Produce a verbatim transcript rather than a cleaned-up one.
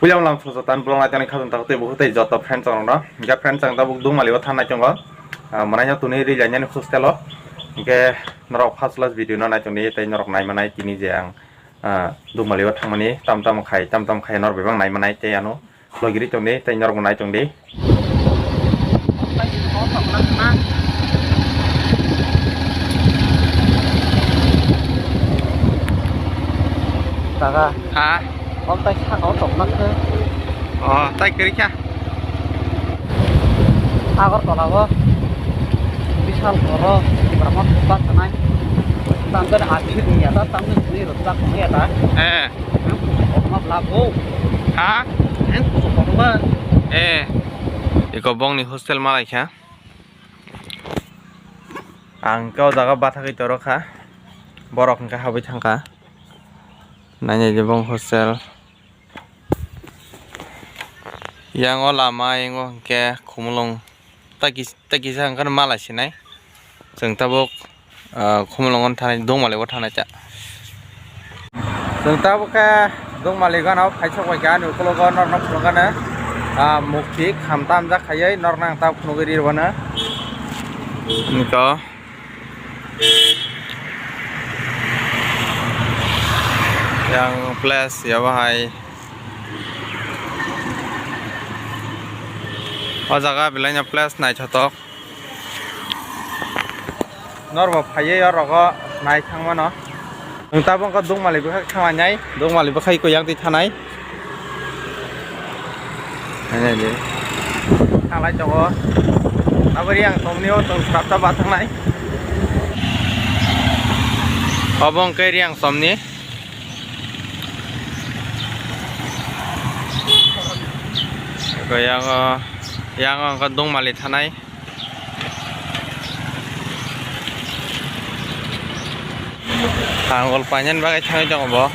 Puila lam song joto ang vlog naitani khajang tago tei bukhuk tei joto friends rok no. Hingke friends ang tabuk Dungmali o thang nai tongo. Ah, mwnai no tuni ri lainani hostel o. Hingke norok first class video no nai tongdi tei norok nai manai tini je ang, ah, Dungmali o thangmani tam tam khai, tam tam khai norok bebak nai manai tei ano vlog ri tongdi tei norok bo nai tongdi. Daga. Ha? Kok tai saka o tokma khe. O, tai kwrwi kha. Agartala o. Bishal boro. Brahma bus bus tanai. Tang khe achi ni ya ta, tang khe ni rok ta kong ya ta. Eh. Ang kusu kokma bla bo. Ha? Ang kusu kokma. Eh. Iko bongni hostel malai kha. Ang khe o jaga bathagwi toro kha. Borok hwnkhe habwi thangkha. Nainai je bong hostel. Yang o lama, yang o hwnkhe khumulwng. Tai kis-, tai kisa hwnkhe malai sinai. Chwng tabuk, ah, khumulwngo thanai, Dungmali o thanai ta. Chwng tabuk khe Dungmali gana o phaisok bai kha, ani ukologo norno phunukgano, ah, mukti kham tamjak khaiwi norno ang tabuk phunugwi ri rwbano. Niko. Yang place ya bahai. O jaga belai no place naithotok. Norbo phaiwi o rogo nai thangmano. Nwng tabuk wngkha Dungmali bwkhak thanglainai, Dungmali bwkhai kuyang twi thanai. Thanglai tongo. Abo Riang somni o tong sapta ba thangnai. Obo wngkha Riang somni. Eko yang o, yang o wngkha Dungmali thanai. Angol painani bagwi thangwi tongo bo.